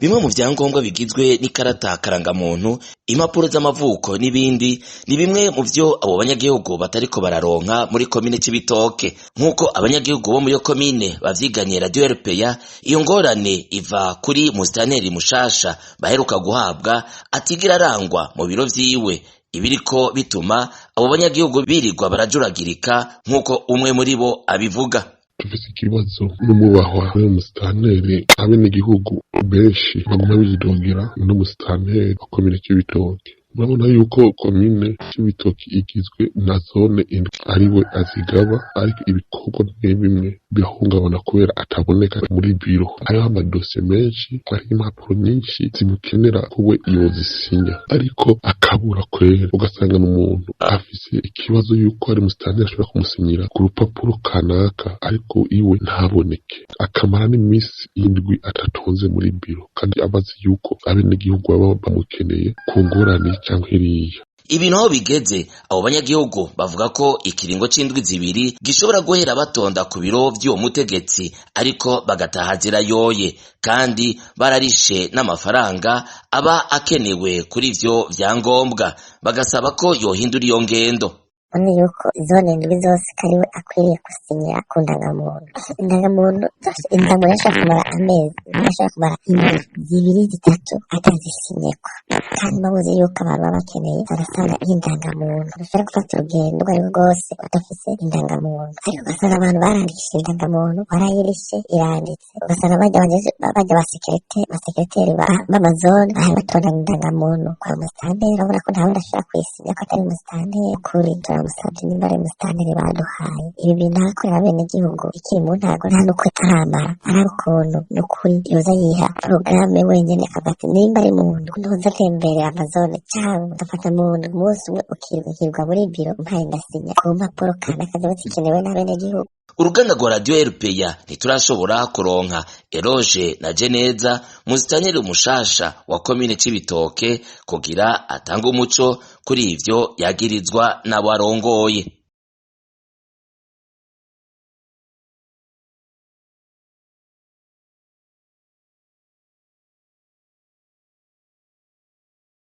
Bimwe mu vyangombwa bigizwe n'ikarata karangamuntu, impapuro z'amavuko n'ibindi ni bimwe mu vyo abo banyagihugu batariko bararonka muri komine Cibitoke. Nk'uko abanyagihugu bo muri iyo komine bavyiganye Radio RPA, iyo ngorane iva kuri musitanteri mushasha baheruka guhabwa atigira arangwa mu biro vyiwe, ibiriko bituma abo banyagihugu birirwa barajuragirika nk'uko umwe muri bo abivuga. Dufise ikibazo n'umubahwa w'uyu musitanteri. Abenegihugu benshi baguma bidogera n'umusitanteri wa komine Cibitoke. Urabona yuko komine Cibitoke igizwe na zone indwi, ariwe azigaba, ariko ibikorwa bimwe bimwe birahungabana kubera ataboneka muri biro. Hariho amadosiye menshi, hariho impapuro nyinshi zimukenera ko we yozisinya, ariko akabura kwera. Ugasanga n'umuntu afise ikibazo yuko hari musitanteri ashobora kumusinyira ku rupapuro kanaka, ariko iwe ntaboneke, akamara n'imisi 7 atatonze muri biro, kandi abazi yuko abenegihugu baba bamukeneye ku ngorane canke iriya. Ibintu aho bigeze, abo banyagihugu bavuga ko ikiringo c'indwi 2 gishobora guhera batonda ku biro vy'uwo mutegetsi, ariko bagataha zirayoye, kandi bararishe n'amafaranga aba akenewe kuri ivyo vyangombwa, bagasaba ko yohindura iyo ngendo. Urabona yuko zone ndwi zose kariwe akwiriye gusinyira ku ndangamuntu. Indangamuntu zose, indangamuntu yashobora kumara amezi, yashobora kumara indwi 2, 3 atazisinyekwa, kandi babuze yuko abantu baba bakeneye barasanga indangamuntu. Ushobora gufata urugendo urwo arirwo rwose udafise indangamuntu, ariko ugasanga abantu barandikishije indangamuntu, warayirishe iranditse, ugasanga bajya basekereteri b'amazone bari batonda indangamuntu kwa musitanteri. Urabona ko nta wundi ashobora kuyisinya ko atari musitanteri. Kuri turamusabye, nimba ari musitanteri baduhaye ibi bintu ahakorera abenegihugu ikiri mu ntago, nta n'uko aramara araba ukuntu n'ukuri yoza yiha porogaramu wenyene, akavuga ati nimba ari muntu ndoza ntemberera amazone, cyangwa ngafata muntu umunsi umwe ukirwa muri biro mpaye ndasinya ku mpapuro kanaka ziba zikenewe n'abenegihugu. Uruganda rwa Radio RPA ntiturashobora kuronka Eroge na Jeneza, musitanteri mushasha wa komine Cibitoke, kugira atange umuco kuri ivyo yagirizwa n'abo arongoye.